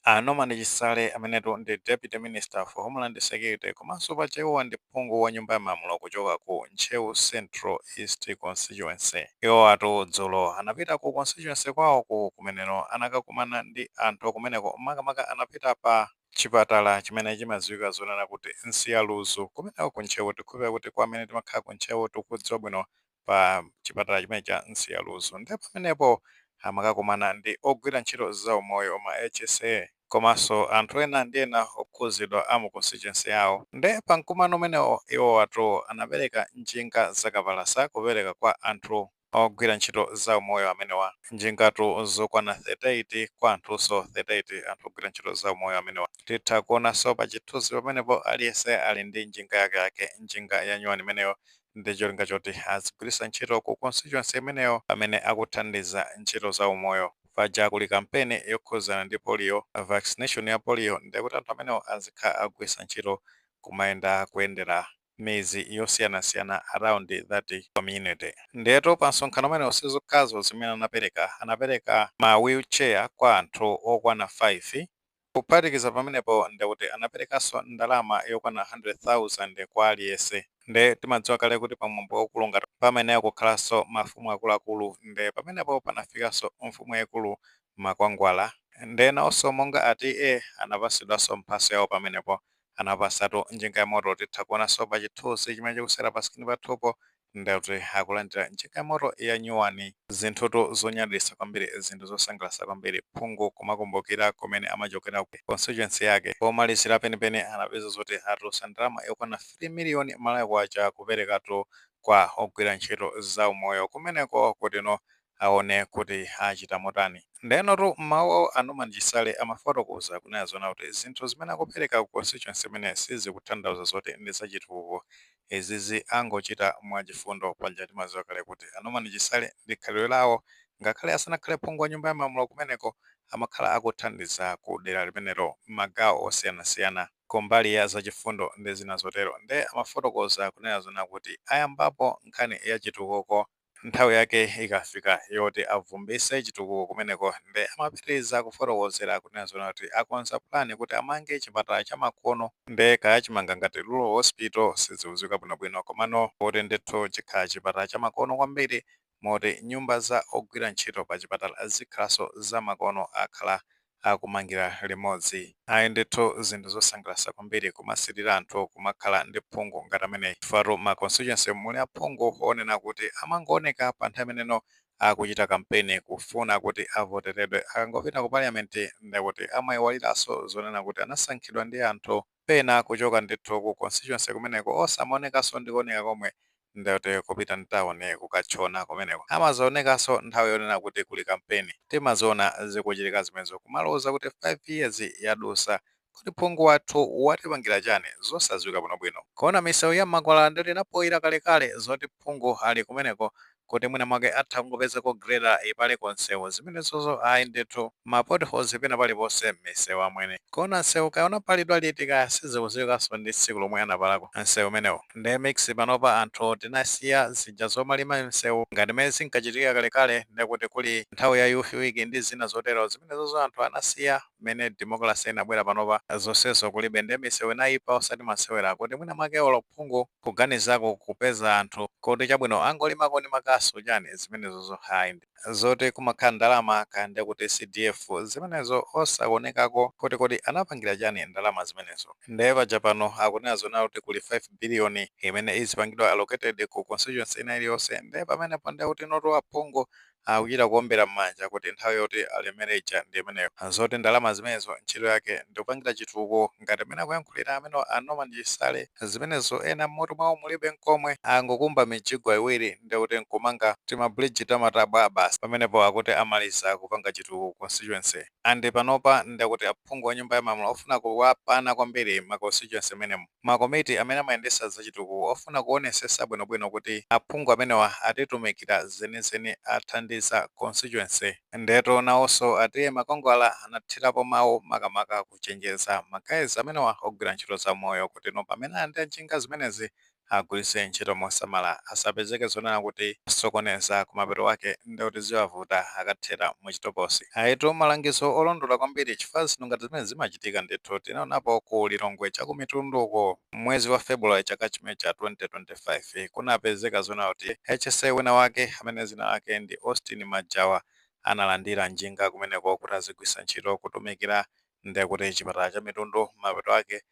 A Norman Chisale amenetu ndi Deputy Minister for Homeland Security komanso pachewa ndi phungu wa Nyumba ya Malamulo kuchoka ku Ntcheu Central East Constituency. Iwo atu dzulo anapita ku constituency kwawo ku kumeneno anakakumana ndi anthu kumeneko, makamaka anapita pa chipatala chimene chimadziwika zonena kuti Nsiyaluzu kumeneko ku Ntcheu. Tikhulupirira kuti kwa amene timakhala ku Ntcheu tikudziwa bwino pa chipatala chimene cha Nsiyaluzu. Ndipo pamenepo amakakumana ndi ogwira ntchito zaumoyo, ma HSA, komanso anthu ena ndi ena okhuzidwa a mu constituency yawo. Nde pa mkumano umenewo iwo atu anapereka njinga zakapalasa kupereka kwa anthu ogwira ntchito zaumoyo amenewa, njingatu zokwana 38 kwa anthunso 38, anthu ogwira ntchito zaumoyo amenewa. Titha kuonanso pa chithunzi pamenepo aliyense ali ndi njinga yakeyake, njinga ya nyuwani imeneyo, ndi cholinga choti azigwiritsa ntchito ku constituency imeneyo pamene akuthandiza ntchito zaumoyo. Paja kuli kampeni yokhuzana ndi polio vaccination ya polio, ndikuti anthu amenewo azikhala akugwiritsa ntchito kumayenda kuyendera midzi yosiyanasiyana around that community. Ndeto pa msonkhano umenewo sizokhazo zimene anapereka, anapereka ma wheelchair kwa anthu okwana 5. Kuphatikiza pamenepo ndikuti anaperekanso ndalama yokwana 100,000 kwa aliyense. Nde timadziwa kale kuti pamwambo waukulu ngati pamene kukhalanso mafumu akuluakulu, nde pamenepo panafikanso mfumu yaikulu Makwangwala. Nde nawonso monga ati anapasidwanso mphaso yawo pamenepo, anapasatu njinga ya moto. Titha kuonanso pa chithunzi chimene chikusera pa screen pathupo ndekuti akulandira njinga ya moto ya nyuwani. Zinthutu zonyadisa kwambiri, zinthu zosangalatsa kwambiri, phungu kumakumbukira kumene amachokera ku constituency yake. Pomalizira penipeni anapeza zoti atulutsa ndalama yokwana 3 miliyoni Malawi kwacha kuperekatu kwa ogwira ntchito zaumoyo kumeneko kutino aone kuti achita motani. Ndenotu mawu a Norman Chisale amafotokoza kunena zona kuti zinthu zimene akupereka ku constituency imene sizikutanthauza zoti ndi zachitukuko, izizi angochita mwachifundo. Paja timadziwa kale kuti a Norman Chisale ndi khalidwe lawo, ngakhale asanakhale phungu wa Nyumba ya Malamulo kumeneko amakhala akuthandiza ku dera limenelo m'magawo osiyanasiyana kumbali ya zachifundo ndi zina zotero. Nde amafotokoza kunena zona kuti ayambapo nkhani ya chitukuko nthawi yake ikafika yoti avumbise chitukuko kumeneko. Nde amapitiriza kufotokozera kunena zona kuti akonza plan kuti amange chipatala chamakono. Nde kaya chimanga ngati rural hospital sizidziwika bwinobwino, komano kuti ndithu chikhala chipatala chamakono kwambiri, moti nyumba za ogwira ntchito pa chipatala zikhalanso zamakono, akhala akumangira limodzi. Ayi ndithu, zinthu zosangalatsa kwambiri kumasirira anthu kumakhala ndi phungu ngati ameneyi. Chifukwa ma constituency muli aphungu onena kuti amangooneka pa nthawi imeneno akuchita kampeni kufuna kuti avoteredwe, akangopita ku parliament ndekuti amayiwaliranso zonena kuti anasankhidwa ndi anthu pena kuchoka ndithu ku constituency kumeneko, osamaonekanso ndikuoneka komwe, ndekuti kupita mtawuni kukachona kumeneko amazaonekanso nthawi yonena kuti kuli kampeni. Timaziona zikuchitika zimenezo, kumaloza kuti 5 years yadusa kuti phungu wathu watipangira chani, zosadziwika bwinobwino. Kuona misewu ya makwalala ndikuti inapoyera kalekale, zoti phungu ali kumeneko kuti mwina mwake atha kungopezako grader ipale konsewu, zimenezozo ayi ndithu, ma potholes pena paliponse m'misewu amwene. Kuona msewu kaya unapalidwa liti kaya sizikudziwikanso ndi tsiku lomwe anapalako msewu umenewo. Nde mix panopa anthu tinasiya zija zomalima msewu ngati mmene zinkachitika kalekale, ndekuti kuli nthawi ya Youth Week ndi zina zotero, zimenezozo anthu anasiya mmene democracy inabwera. Panopa zonsezo kulibe, nde misewu inayipa osati masewera, kuti mwina mwake olo phungu kuganizako kupeza anthu kuti chabwino angolimako ndi makasu chani, zimenezozo hayi. Zoti kumakhala ndalama kaya ndekuti CDF, zimenezo osaonekako kuti kodi anapangira chani ndalama zimenezo. Ndiye paja pano akunena zona kuti kuli 5 billion imene izipangidwa allocated ku constituency ina iliyonse. Ndiye pamenepo ndiye kuti noto aphungu akuchita kuombera m'manja kuti nthawi yoti alemere ija ndi imeneyo. Zoti ndalama zimenezo ntchito yake ndikupangira chitukuko ngati mmene akuyankhulira amene a Norman Chisale, zimenezo ena mmutu mwawo mulibe nkomwe. Angokumba mijigo iwiri ndikuti nkumanga tima bridge tamatabwa basi, pamenepo akuti amaliza kupanga chitukuko constituency. And panopa ndikuti aphungu a Nyumba ya Malamulo ofuna kuwapana kwambiri ma constituency amenemo, makomiti amene amayendesa zachitukuko ofuna kuonesesa bwinobwino kuti aphungu amenewa atitumikira zenizeni, athandiza constituency. Ndeto nawonso atiye Makwangwala anathirapo mawu, makamaka kuchenjeza ma guys amenewa ogwira ntchito zamoyo kuti no pamene ali ndi njinga zimenezi Agwiritse ntchito mosamala, asapezeke zonena kuti sokoneza kumapeto wake ndikuti ziwavuta akathera muchitokosi. Ayitu, malangizo olondola kwambiri, chifukwa zinthu ngati zimene zimachitika ndithu. Tinaonapo ku Lilongwe chakumitunduko mwezi wa February chaka chimene cha 2025, kunapezeka zona kuti HSA wina wake amene zina lake ndi Austin Majawa analandira njinga kumeneko kuti azigwiritsa ntchito kutumikira ndekuti chipatala cha Mitundu. Mapeto ake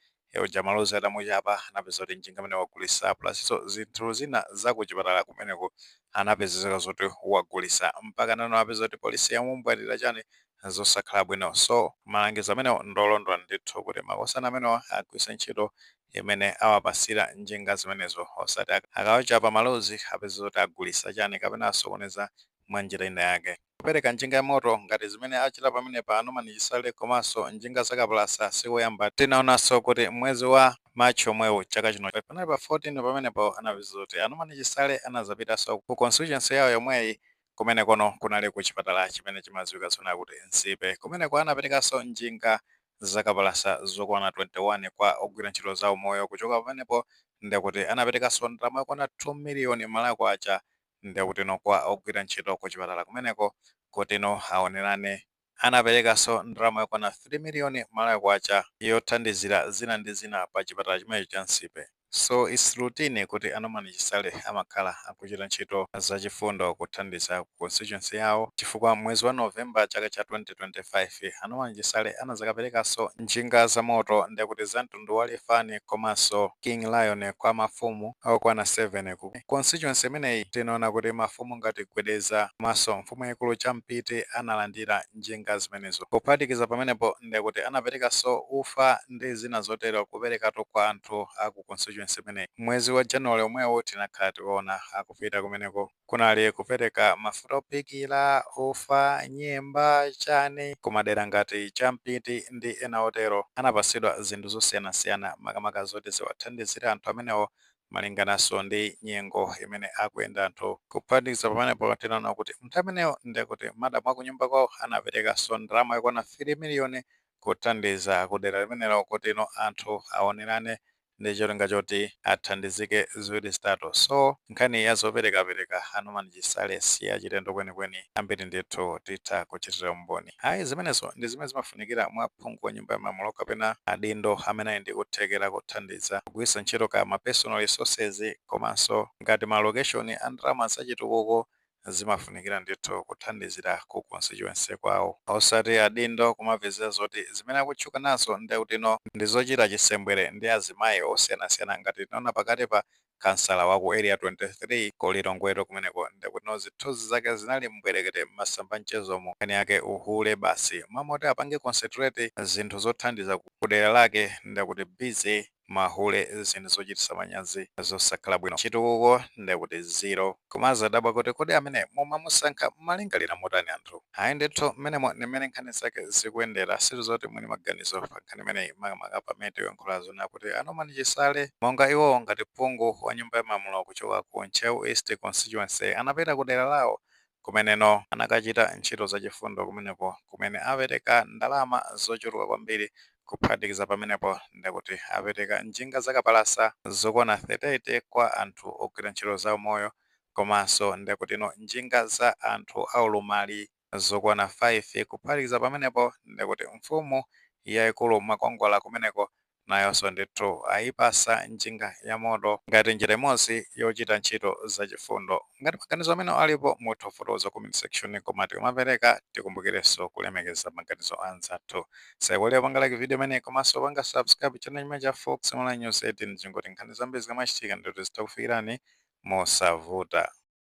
uja malozi atamuchapa, anapeza kuti njinga amene wagulisa plus zinthu zina zakuchipatala kumeneko anapezeka zoti wagulisa, mpaka nano apeza kuti polisi yamumbwatira chani, zosakhala bwino. So malangizo amenewo ndolondola ndithu, kuti makosana amenewa agwiritse ntchito imene awapasira njinga zimenezo, osati akawachapa malozi apeza zoti agulisa chani kapena asokoneza mwa njira ina yake. Kupereka njinga ya moto ngati zimene achita pamene pa Norman Chisale komanso njinga zakapalasa sikoyamba. Tinaonanso kuti mwezi wa Machi omwewu chaka chino, panali pa 14 pamenepo, anapeza kuti a Norman Chisale anazapitanso ku constituency yawo yomweyi. Kumene kono kunali ku chipatala chimene chimadziwika zona kuti Nsipe. Kumeneko anaperekanso njinga zakapalasa zokwana 21 kwa ogwira ntchito za umoyo. Kuchoka pamenepo ndekuti anaperekanso ndalama yokwana 2 miliyoni Malawi kwacha, ndekuti no kwa ogwira ntchito ku chipatala kumeneko kuti no aonerane. Anaperekanso ndalama yokwana 3 miliyoni Malawi kwacha yothandizira zina ndi zina pa chipatala chimenechi cha Nsipe. So it's routine kuti a Norman Chisale amakhala akuchita ntchito zachifundo kuthandiza ku constituency yawo, chifukwa mwezi wa Novemba chaka cha 2025 a Norman Chisale anazakaperekanso njinga za moto, ndekuti za mtundu wa Lifan komanso King Lion, kwa mafumu okwana 7 ku constituency imeneyi. Tinaona kuti mafumu ngati Gwedeza komanso mfumu yaikulu Champiti analandira njinga zimenezo. Kuphatikiza pamenepo, ndekuti anaperekanso ufa ndi zina zotero kuperekatu kwa anthu aku constituency imeneyi. Mwezi wa Januwale omwewo tinakhala tikuona akupita kumeneko, kunali kupereka mafuta ophikira, ufa, nyemba, chani, kumadera ngati Champiti ndi ena otero. Anapasidwa zinthu zosiyanasiyana, makamaka zoti ziwathandizire anthu amenewo malingananso ndi nyengo imene akuyenda anthu. Kuphatikiza pamenepo, tinaona kuti nthawi imeneyo ndekuti madamu akunyumba kwawo anaperekanso ndalama yokwana 3 miliyoni kuthandiza kudera limenelo kuti ino anthu aonerane ndi cholinga choti athandizike ziwiri zitatu. So nkhani ya zoperekapereka, a Norman Chisale si yachilendo kwenikweni, ambiri ndithu titha kuchitira umboni. Ayi, zimenezo ndi zimene zimafunikira mwa phungu wa nyumba ya malamulo kapena adindo amene ali ndi kuthekera kuthandiza kugwiritsa ntchito ka ma personal resources komanso ngati ma allocation a ndalama zachitukuko, zimafunikira ndithu kuthandizira ku constituency kwawo, osati adindo kumapezera zoti zimene akutchuka nazo ndekuti no ndi zochita chisembwere ndi azimayi osiyanasiyana, ngati tinaona pakati pa kansala wa ku Area 23 ku Lilongweto kumeneko, ndekuti no zithunzi zake zinali mbwerekete m'masamba mchezomo, nkhani yake uhule basi. Mamoti apange concentrate zinthu zothandiza kudera lake, ndekuti busy mahule, zinthu zochititsa manyazi, zosakhala bwino. Chitukuko ndekuti zero. Komaza kuti kodi amene mumamusankha mmalingalira motani anthu? Ayi ndithu, mmenemo ndi mmene nkhani zake zikuyendera. Sizoti mwini maganizo pa nkhani imeneyi, makamaka pamene tikuyankhula zona kuti a Norman Chisale monga iwo ngati phungu wa nyumba ya malamulo kuchoka ku Ntcheu East constituency anapita ku dera lawo kumeneno anakachita ntchito zachifundo kumeneko, kumene apereka ndalama zochuluka kwambiri. Kuphatikiza pamenepo, ndekuti apereka njinga zakapalasa zokwana 38 kwa anthu ogwira ntchito za umoyo, komanso ndekutino njinga za anthu aulumali zokwana 5. Kuphatikiza pamenepo, ndekuti mfumu yayikulu Makwangwala kumeneko nayonso ndithu ayipasa njinga ya moto ngati njira imodzi yochita ntchito zachifundo. Ngati maganizo amene alipo, mutha kufotokoza comment section, koma tikamapereka tikumbukirenso kulemekeza maganizo anzathu. Saiwale panga like video imene komanso panga subscribe channel chimene cha Fox Online News 18, chingoti nkhani zambiri zikamachitika ndithu zitakufikirani mosavuta.